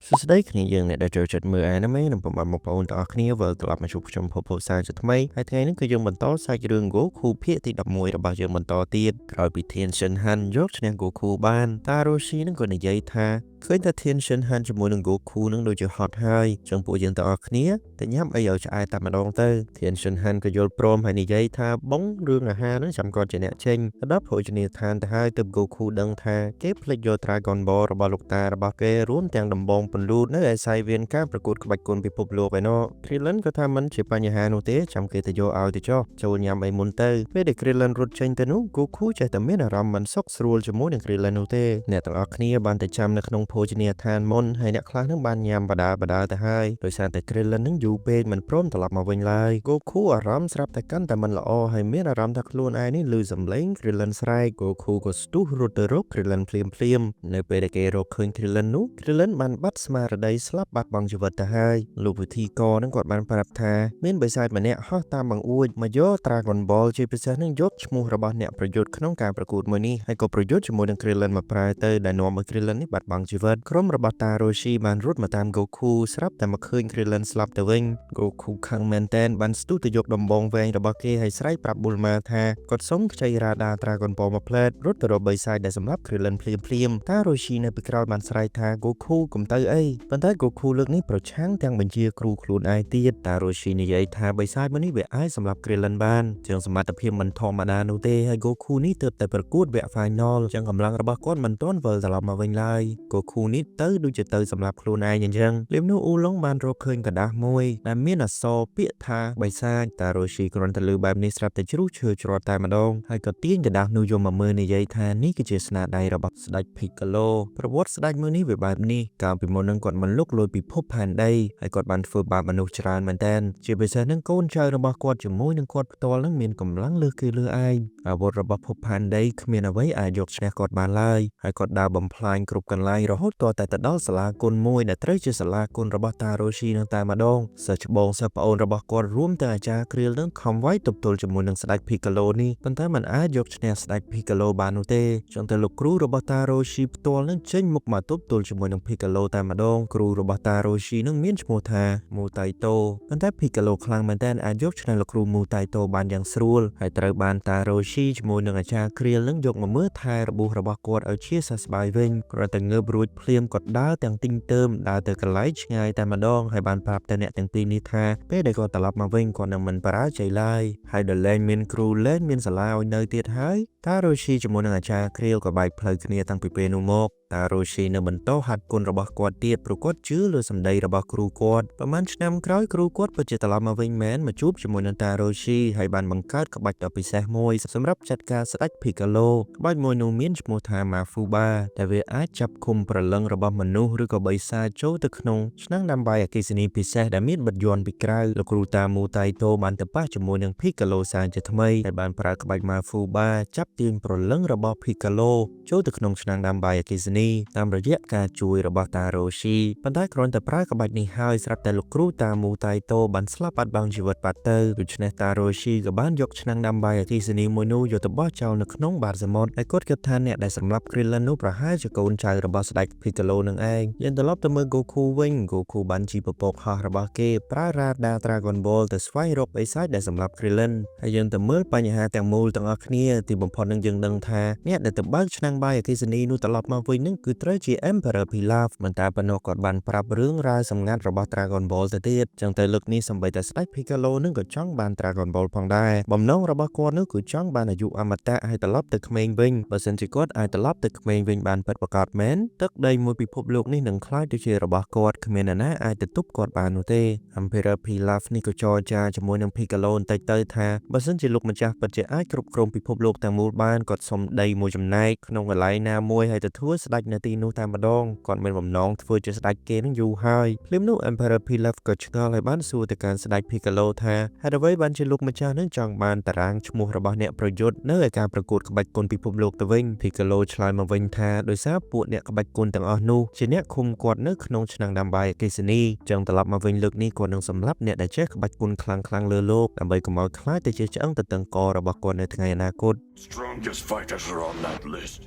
សួស្តីគ្នាយើងអ្នកដែលចូលចិត្តមើល anime និងពុកម៉ែបងប្អូនទាំងអស់គ្នាវិលត្រឡប់មកជួបខ្ញុំភពភសាជាថ្មីហើយថ្ងៃនេះគឺយើងបន្តសាច់រឿង Goku ភាគទី11របស់យើងបន្តទៀតក្រោយពី Tien Shin Han យកឈ្នះ Goku បានតា Roshi នឹងក៏និយាយថាឃើញថា Tien Shin Han ជាមួយនឹង Goku នឹងដូចជាហត់ហើយចឹងពួកយើងទាំងអស់គ្នាទៅញ៉ាំអីឲ្យឆ្អែតតែម្ដងទៅ Tien Shin Han ក៏យល់ព្រមហើយនិយាយថាបងរឿងអាហារនឹងចាំគាត់ជាអ្នកចេញទៅដល់ភោជនីយដ្ឋានទៅហើយទើប Goku ដឹងថាគេភ្លេចយក Dragon Ball របស់លោកតារបស់គេរួមទាំងដំបងពន្លូតនៅឯសាយវៀនការប្រកួតក្បាច់គុនពិភពលោកឯណោះ Krillin ក៏ថាមិនជាបញ្ហានោះទេចាំគេទៅយកឲ្យទៅចុះចូលញ៉ាំអីមុនទៅពេលដែល Krillin រត់ចេញទៅនោះ Goku ចេះតែមានអារម្មណ៍មិនសុខស្រួលជាមួយនឹង Krillin នោះទេអ្នកទាំងអស់គ្នាបានតែចាំនៅក្នុងភោជនីយដ្ឋានមុនហើយអ្នកខ្លះនឹងបានញ៉ាំបដាបដាទៅហើយដោយសារតែ Krillin នឹងយូរពេកមិនព្រមត្រឡប់មកវិញឡើយ Goku អារម្មណ៍ស្រាប់តែកាន់តែមិនល្អហើយមានអារម្មណ៍ថាខ្លួនឯងនេះឮសំឡេង Krillin ស្រែក Goku ក៏ស្ទុះរត់ទៅរក Krillin ភ្លាមភ្លាមៗនៅពេលដែលគេរកឃើញ Krillin នោះ Krillin បានបាត់ស្មារតីស្លាប់បាត់បង់ជីវិតទៅហើយលោកវិធីករនឹងគាត់បានប្រាប់ថាមានបិសាចម្នាក់ហោះតាមបង្អួចមកយក Dragon Ball ជាពិសេសនឹងយកឈ្មោះរបស់អ្នកប្រយុទ្ធក្នុងការប្រកួតមួយនេះហើយក៏ប្រយុទ្ធជាមួយនឹង Krillin មកប្រែទៅដែលនាំឲ្យ Krillin នេះបាត់បង់ជីវិតក្រុមរបស់តា Roshi បានរត់មកតាម Goku ស្រាប់តែមកឃើញ Krillin ស្លាប់ទៅវិញ Goku ខឹងមែនទែនបានស្ទុះទៅយកដំបងវែងរបស់គេហើយស្រែកប្រាប់ Bulma ថាគាត់សុំខ្ចី Radar Dragon Ball មួយភ្លែតរត់ទៅរកបិសាចដែលសម្លាប់ Krillin ភ្លាមភ្លាមៗតា Roshi នៅពីក្រោយបានស្រែកថា Goku កុំទៅអីប៉ុន្តែ Goku លើកនេះប្រឆាំងទាំងបញ្ជាគ្រូខ្លួនឯងទៀតតា Roshi និយាយថាបិសាចមួយនេះវាអាចសម្លាប់ Krillin បានជាងសមត្ថភាពមិនធម្មតានោះទេហើយ Goku នេះទើបតែប្រកួតវគ្គ Final ចឹងកម្លាំងរបស់គាត់មិនទាន់វិលត្រឡប់មកវិញឡើយ Goku នេះទៅដូចជាទៅសម្លាប់ខ្លួនឯងអញ្ចឹងលៀមនោះអ៊ូឡុងបានរកឃើញក្រដាសមួយដែលមានអក្សរពាក្យថាបិសាចតា Roshi គ្រាន់តែឮបែបនេះស្រាប់តែជ្រុះឈើច្រត់តែម្ដងហើយក៏ទាញក្រដាសនោះយកមកមើលនិយាយថានេះគឺជាស្នាដៃរបស់ស្ដេច Piccolo ប្រវត្តិស្ដេចមួយនេះវាបែបនេះកាលពីមុននឹងគាត់មិនលុកលុយពិភពផែនដីហើយគាត់បានធ្វើបាបមនុស្សច្រើនមែនទែនជាពិសេសនឹងកូនចៅរបស់គាត់ជាមួយនឹងគាត់ផ្ទាល់នឹងមានកម្លាំងលើសគេលើឯងអាវុធរបស់ភពផែនដីគ្មានអ្វីអាចយកឈ្នះគាត់បានឡើយហើយគាត់ដើរបំផ្លាញគ្រប់កន្លែងរហូតទាល់តែទៅដល់សាលាគុណមួយដែលត្រូវជាសាលាគុណរបស់តារ៉ូស៊ីនឹងតែម្ដងសិស្សច្បងសិស្សប្អូនរបស់គាត់រួមទាំងអាចារ្យគ្រៀលនឹងខំវាយទប់ទល់ជាមួយនឹងស្ដេច Piccolo នេះប៉ុន្តែมันអាចយកឈ្នះស្ដេច Piccolo បាននោះទេចឹងតែលោកគ្រូរបស់តារ៉ូស៊ីផ្ទាល់នឹងចេញមុខមកទប់ទល់ជាមួយនឹង Piccolo តែម្ដងគ្រូរបស់តារ៉ូស៊ីនឹងមានឈ្មោះថាមូតៃតូប៉ុន្តែ Piccolo ខ្លាំងមែនទែនអាចយកឈ្នះលោកគ្រូមូតៃតូបានយ៉ាងស្រួលហើយត្រូវបានតារ៉ូស៊ីជាមួយនឹងអាចារ្យគ្រៀលនឹងយកមកមើលថែរបួសរបស់គាត់ឲ្យជាសះស្បើយវិញគ្រាន់តែងើបរួចភ្លាមគាត់ដើរទាំងទីងទើមដើរទៅកន្លែងឆ្ងាយតែម្ដងហើយបានប្រាប់ទៅអ្នកទាំងពីរនេះថាពេលដែលគាត់ត្រឡប់មកវិញគាត់នឹងមិនបរាជ័យឡើយហើយដល់លែងមានគ្រូលែងមានសាលាឲ្យនៅទៀតហើយតារ៉ូស៊ីជាមួយនឹងអាចារ្យគ្រៀលក៏បែកផ្លូវគ្នាតាំងពីពេលនោះមកតារ៉ូស៊ីនៅបន្តហាត់គុណរបស់គាត់ទៀតព្រោះគាត់ជឿលើសម្ដីរបស់គ្រូគាត់ប្រហែលឆ្នាំក្រោយគ្រូគាត់ពិតជាត្រឡប់មកវិញមែនមកជួបជាមួយនឹងតារ៉ូស៊ីហើយបានបង្កើតក្បាច់ដ៏ពិសេសមួយសម្រាប់ចាត់ការស្ដេច Piccolo ក្បាច់មួយនោះមានឈ្មោះថា Mafuba ដែលវាអាចចាប់ឃុំព្រលឹងរបស់មនុស្សឬក៏បិសាចចូលទៅក្នុងឆ្នាំងដាំបាយអគ្គិសនីពិសេសដែលមានបិទយ័ន្តពីក្រៅលោកគ្រូតាមូតៃតូបានទៅប៉ះជាមួយនឹង Piccolo សាជាថ្មីហើយបានប្រើក្បាច់ Mafuba ចាប់ទាញព្រលឹងរបស់ Piccolo ចូលទៅក្នុងឆ្នាំងដាំបាយអគ្គិសនីតាមរយៈការជួយរបស់តារ៉ូស៊ីប៉ុន្តែគ្រាន់តែប្រើក្បាច់នេះហើយស្រាប់តែលោកគ្រូតាមូតៃតូបានស្លាប់បាត់បង់ជីវិតបាត់ទៅដូច្នេះតារ៉ូស៊ីក៏បានយកឆ្នាំងដាំបាយអគ្គិសនីមួយនោះយកទៅបោះចោលនៅក្នុងបាតសមុទ្រហើយគាត់គិតថាអ្នកដែលសម្លាប់ Krillin នោះប្រហែលជាកូនចៅរបស់ស្ដេច Piccolo នឹងឯងយើងត្រឡប់ទៅមើល Goku វិញ Goku បានជិះពពកហោះរបស់គេប្រើ Radar Dragon Ball ទៅស្វែងរកបិសាចដែលសម្លាប់ Krillin ហើយយើងទៅមើលបញ្ហាទាំងមូលទាំងអស់គ្នាទីបំផុតនឹងយើងដឹងថាអ្នកដែលទៅបើកឆ្នាំងបាយអគ្គិសនីនោះត្រឡប់មកវិញនឹងគឺត្រូវជា Emperor Pilaf មិនតែប៉ុណ្ណោះគាត់បានប្រាប់រឿងរ៉ាវសម្ងាត់របស់ Dragon Ball ទៅទៀតចឹងទៅលើកនេះសម្បីតែស្ដេច Piccolo នឹងក៏ចង់បាន Dragon Ball ផងដែរបំណងរបស់គាត់នោះគឺចង់បានអាយុអមតៈហើយត្រឡប់ទៅក្មេងវិញបើសិនជាគាត់អាចត្រឡប់ទៅក្មេងវិញបានពិតប្រាកដមែនទឹកដីមួយពិភពលោកនេះនឹងក្លាយទៅជារបស់គាត់គ្មានអ្នកណាអាចទៅទប់គាត់បាននោះទេ Emperor Pilaf នេះក៏ចរចាជាមួយនឹង Piccolo បន្តិចទៅថាបើសិនជាលោកម្ចាស់ពិតជាអាចគ្រប់គ្រងពិភពលោកទាំងមូលបានគាត់សុំដីមួយចំណែកក្នុងកន្លែងណាមួយហើយទៅធ្វើស្ដេចនៅទីនោះតែម្ដងគាត់មានបំណងធ្វើជាស្ដេចគេនឹងយូរហើយភ្លាមនោះ Emperor Pilaf ក៏ឆ្ងល់ហើយបានសួរទៅកាន់ស្ដេច Piccolo ថាហេតុអ្វីបានជាលោកម្ចាស់នឹងចង់បានតារាងឈ្មោះរបស់អ្នកប្រយុទ្ធនៅឯការប្រកួតក្បាច់គុនពិភពលោកទៅវិញ Piccolo ឆ្លើយមកវិញថាដោយសារពួកអ្នកក្បាច់គុនទាំងអស់នោះជាអ្នកឃុំគាត់នៅក្នុងឆ្នាំងដាំបាយអគ្គិសនីចឹងត្រឡប់មកវិញលើកនេះគាត់នឹងសម្លាប់អ្នកដែលចេះក្បាច់គុនខ្លាំងៗលើលោកដើម្បីកុំឲ្យក្លាយទៅជាឆ្អឹងទទឹងករបស់គាត់នៅថ្ងៃអនាគត Strongest fighters are on that list.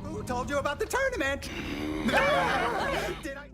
Who told you about the tournament?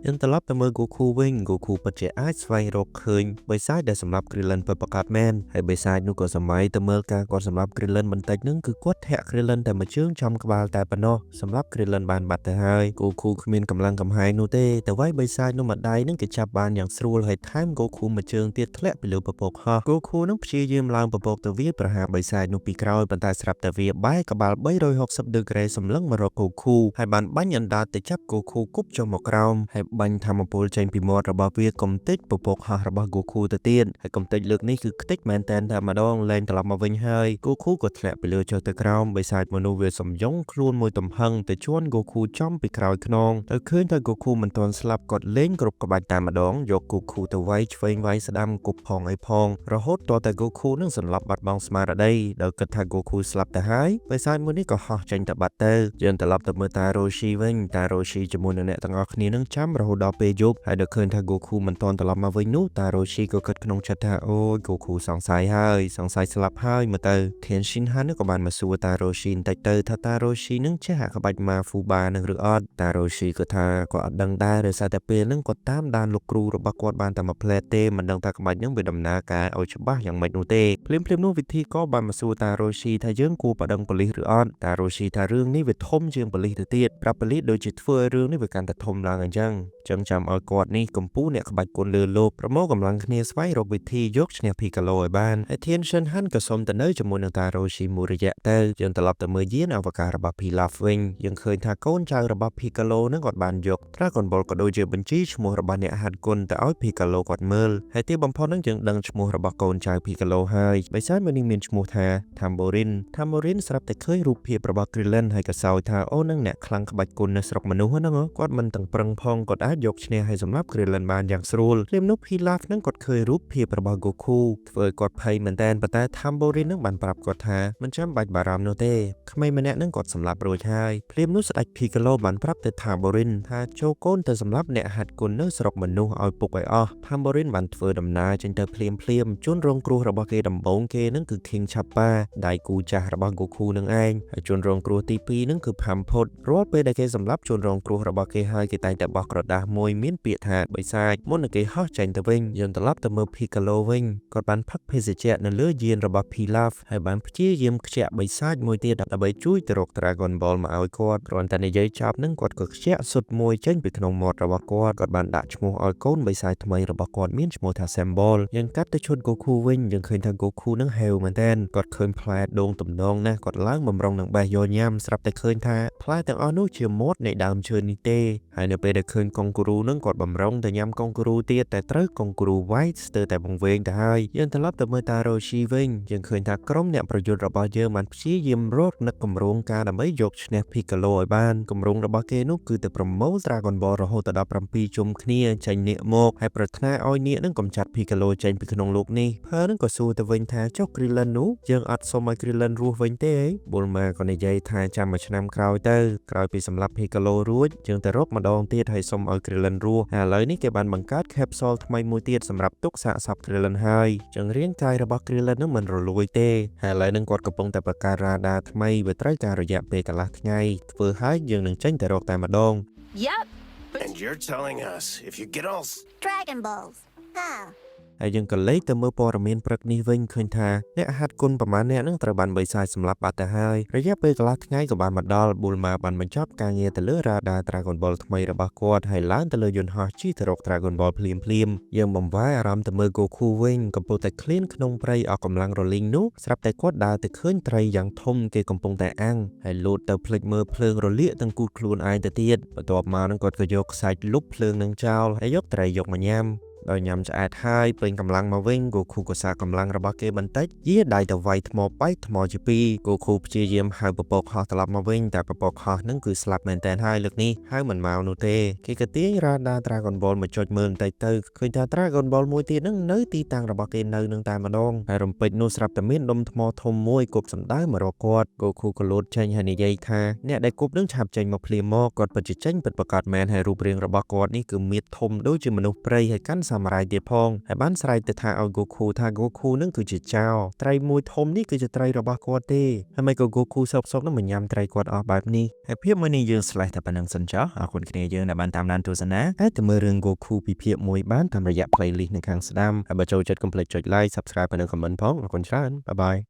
យើងត្រឡប់ទៅមើល Goku វិញ Goku ពិតជាអាចស្វែងរកឃើញបិសាចដែលសម្លាប់ Krillin ពិតប្រាកដមែនហើយបិសាចនោះក៏សម័យទៅមើលការគាត់សម្លាប់ Krillin បន្តិចហ្នឹងគឺគាត់ធាក់ Krillin តែមួយជើងចំក្បាលតែប៉ុណ្ណោះសម្រាប់ Krillin បានបាត់ទៅហើយ Goku គ្មានកម្លាំងកំហែងនោះទេតែវាយបិសាចនោះមួយដៃហ្នឹងគេចាប់បានយ៉ាងស្រួលហើយថែម Goku មួយជើងទៀតធ្លាក់ពីលើពពកហោះ Goku នឹងព្យាយាមឡើងពពកទៅវាយប្រហារបិសាចនោះពីក្រោយប៉ុន្តែស្រាប់តែវាបែរក្បាល360ដឺក្រេសម្លឹងមករក Goku ហើយបានបាញ់អណ្ដាតទៅចាប់ Goku គប់ចុះមកក្រោមហើយបាញ់ថាមពលចេញពីមាត់របស់វាកំទេចពពកហោះរបស់ Goku ទៅទៀតហើយកំទេចលើកនេះគឺខ្ទេចមែនតែនតែម្ដងលែងត្រឡប់មកវិញហើយ Goku ក៏ធ្លាក់ពីលើចុះទៅក្រោមបិសាចមនុស្សវាសំយងខ្លួនមួយទំហឹងទៅជន់ Goku ចំពីក្រោយខ្នងទៅឃើញថា Goku មិនទាន់ស្លាប់គាត់លេងគ្រប់ក្បាច់តែម្ដងយក Goku ទៅវាយឆ្វេងវាយស្ដាំគប់ផងអីផងរហូតតតែ Goku នឹងសន្លប់បាត់បង់ស្មារតីដោយគិតថា Goku ស្លាប់ទៅហើយបិសាចមួយនេះក៏ហោះចេញទៅបាត់ទៅយើងត្រឡប់ទៅមើលតា Roshi វិញតា Roshi ជាមួយនឹងអ្នកទាំងអស់គ្នានឹងចាំរហូតដល់ពេលយប់ហើយដល់ឃើញថា Goku មិនទាន់ត្រឡប់មកវិញនោះតា Roshi ក៏គិតក្នុងចិត្តថាអូយ Goku សង្ស័យហើយសង្ស័យស្លាប់ហើយមើលទៅ Tien Shinhan ក៏បានមកសួរតា Roshi បន្តិចទៅថាតា Roshi នឹងចេះអាក្បាច់ Mafuba នឹងឬអត់តា Roshi ក៏ថាគាត់អត់ដឹងដែរដោយសារតែពេលហ្នឹងគាត់តាមដានលោកគ្រូរបស់គាត់បានតែមួយផ្លែទេមិនដឹងថាក្បាច់ហ្នឹងវាដំណើរការឲ្យច្បាស់យ៉ាងម៉េចនោះទេភ្លាមៗនោះវិធីក៏បានមកសួរតា Roshi ថាយើងគួរប្តឹងប៉ូលីសឬអត់តា Roshi ថារឿងនេះវាធំជាងប៉ូលីសទៅទៀតប្រាប់ប៉ូលីសដូចជាធ្វើឲ្យរឿងនេះវាកាន់តែធំឡើងអញ្ចឹងចឹងចាំឲ្យគាត់នេះកំពូលអ្នកក្បាច់គុណលើលោកប្រមូលកម្លាំងគ្នាស្វែងរកវិធីយកឈ្នះ Piccolo ឲ្យបានហើយ Tien Shinhan ក៏សុំទៅនៅជាមួយនឹងតា Roshi មួយរយៈទៅយើងត្រឡប់ទៅមើលយានអវកាសរបស់ Pilaf វិញយើងឃើញថាកូនចៅរបស់ Piccolo នឹងគាត់បានយក Dragon Ball ក៏ដូចជាបញ្ជីឈ្មោះរបស់អ្នកហាត់គុណទៅឲ្យ Piccolo គាត់មើលហើយទីបំផុតនឹងយើងដឹងឈ្មោះរបស់កូនចៅ Piccolo ហើយបិសាចមួយនេះមានឈ្មោះថា Tambourine Tambourine ស្រាប់តែឃើញរូបភាពរបស់ Krillin ហើយក៏សោយថាអូនឹងអ្នកខ្លាំងក្បាច់គុណនៅស្រុកមនុស្សហ្នឹងគាត់មិនទាំងប្រឹងផងគាត់អាចយកឈ្នះហើយសម្លាប់ Krillin បានយ៉ាងស្រួលភ្លាមនោះ Pilaf នឹងគាត់ឃើញរូបភាពរបស់ Goku ធ្វើឲ្យគាត់ភ័យមែនតើប៉ុន្តែ Tambourine នឹងបានប្រាប់គាត់ថាមិនចាំបាច់បារម្ភនោះទេក្មេងម្នាក់នឹងគាត់សម្លាប់រួចហើយភ្លាមនោះស្ដេច Piccolo បានប្រាប់ទៅ Tambourine ថាចូលកូនទៅសម្លាប់អ្នកហាត់គុណនៅស្រុកមនុស្សឲ្យពុកឲ្យអស់ Tambourine បានធ្វើដំណើរចេញទៅភ្លាមភ្លាមជនរងគ្រោះរបស់គេដំបូងគេនឹងគឺ King Chappa ដៃគូចាស់របស់ Goku នឹងឯងហើយជនរងគ្រោះទី2នឹងគឺ Pamput រាល់ពេលដែលគេសម្លាប់ជនរងគ្រោះរបស់គេហើយគេតែងតែបោះក្រដាសមួយមានពាក្យថាបិសាចមុននឹងគេហោះចេញទៅវិញយើងត្រឡប់ទៅមើល Piccolo វិញគាត់បានផឹកភេសជ្ជៈនៅលើយានរបស់ Pilaf ហើយបានព្យាយាមខ្ជាក់បិសាចមួយទៀតដើម្បីជួយទៅរក Dragon Ball មកឲ្យគាត់គ្រាន់តែនិយាយចប់នឹងគាត់ក៏ខ្ជាក់សុទ្ធមួយចេញពីក្នុងមាត់របស់គាត់គាត់បានដាក់ឈ្មោះឲ្យកូនបិសាចថ្មីរបស់គាត់មានឈ្មោះថា Symbol យើងកាត់ទៅឈុត Goku វិញយើងឃើញថា Goku នឹងហេវមែនតើគាត់ឃើញផ្លែដូងទំនងណាស់គាត់ឡើងបំរុងនឹងបេះយកញ៉ាំស្រាប់តែឃើញថាផ្លែទាំងអស់នោះជាមាត់នៃដើមឈើនេះទេហើយនៅពេលដែលឃើញកុងគូរូនឹងគាត់បំរុងទៅញ៉ាំកុងគូរូទៀតតែត្រូវកុងគូរូវាយស្ទើរតែវង្វេងទៅហើយយើងត្រឡប់ទៅមើលតា Roshi វិញយើងឃើញថាក្រុមអ្នកប្រយុទ្ធរបស់យើងបានព្យាយាមរកនឹកគម្រោងការដើម្បីយកឈ្នះ Piccolo ឲ្យបានគម្រោងរបស់គេនោះគឺទៅប្រមូល Dragon Ball រហូតដល់17ជុំគ្នាចេញនាគមកហើយប្រាថ្នាឲ្យនាគនឹងកម្ចាត់ Piccolo ចេញពីក្នុងលោកនេះភើនឹងក៏សួរទៅវិញថាចុះ Krillin នោះយើងអត់សុំឲ្យ Krillin រស់វិញទេប៊ុលម៉ាក៏និយាយថាចាំមួយឆ្នាំក្រោយទៅក្រោយពីសម្លាប់ Piccolo រួចយើងទៅរកម្ដងទៀតហើយសុំឲ្យ Krillin រស់ហើយឥឡូវនេះគេបានបង្កើត capsule ថ្មីមួយទៀតសម្រាប់ទុកសាកសព Krillin ហើយចឹងរាងកាយរបស់ Krillin នឹងមិនរលួយទេហើយឥឡូវនឹងគាត់កំពុងតែបង្កើត radar ថ្មីវាត្រូវការរយៈពេលកន្លះថ្ងៃធ្វើហើយយើងនឹងចេញទៅរកតែម្ដង Yep. And you're telling us if you get all Dragon Balls. Huh. ហើយយើងក៏លេចទៅមើលព័ត៌មានព្រឹកនេះវិញឃើញថាអ្នកហាត់គុណប្រមាណអ្នកនឹងត្រូវបានបិសាចសម្លាប់បាត់ទៅហើយរយៈពេលកន្លះថ្ងៃក៏បានមកដល់ប៊ូលម៉ាបានបញ្ចប់ការងារទៅលើ radar Dragon Ball ថ្មីរបស់គាត់ហើយឡើងទៅលើយន្តហោះជិះទៅរក Dragon Ball ភ្លាមភ្លាមយើងបំវែអារម្មណ៍ទៅមើល Goku វិញកំពុងតែឃ្លានក្នុងព្រៃអស់កម្លាំងរលីងនោះស្រាប់តែគាត់ដើរទៅឃើញត្រីយ៉ាងធំគេកំពុងតែអាំងហើយលោតទៅភ្លេចមើលភ្លើងរលាកទាំងគូតខ្លួនឯងទៅទៀតបន្ទាប់មកនឹងគាត់ក៏យកខ្សាច់លុបភ្លើងនឹងចោលហើយយកត្រីយកមកញ៉ាំដោយញ៉ាំឆ្អែតហើយពេញកម្លាំងមកវិញ Goku ក៏សាកកម្លាំងរបស់គេបន្តិចយាដៃទៅវាយថ្មបែកថ្មជាពីរ Goku ព្យាយាមហៅពពកហោះត្រឡប់មកវិញតែពពកហោះនឹងគឺស្លាប់មែនតើហើយលើកនេះហៅមិនមកនោះទេគេក៏ទាញ radar Dragon Ball មកចុចមើលបន្តិចទៅឃើញថា Dragon Ball មួយទៀតនឹងនៅទីតាំងរបស់គេនៅនឹងតែម្ដងហើយរំពេចនោះស្រាប់តែមានដុំថ្មធំមួយគប់សម្ដៅមករកគាត់ Goku ក៏លោតចេញហើយនិយាយថាអ្នកដែលគប់នឹងឆាប់ចេញមកភ្លាមមកគាត់ពិតជាចេញពិតប្រាកដមែនហើយរូបរាងរបស់គាត់នេះគឺមៀតធំដូចជាមនុស្សព្រៃហើយកាន់ សាមរ៉ៃទៀតផងហើយបានស្រែកទៅថាឲ្យ Goku ថា Goku នឹងគឺជាចោរត្រីមួយធំនេះគឺជាត្រីរបស់គាត់ទេហើយមិនក៏ Goku សោកសោកនឹងមកញ៉ាំត្រីគាត់អស់បែបនេះហើយភាពមួយនេះយើង slash តែប៉ុណ្្នឹងសិនចុះអរគុណគ្នាយើងដែលបានតាមដានទស្សនាហើយទៅមើលរឿង Goku ពីភាគមួយបានតាមរយៈ playlist នៅខាងស្ដាំហើយបើចូលចិត្តកុំភ្លេចចុច like, subscribe និង comment ផងអរគុណច្រើន bye bye.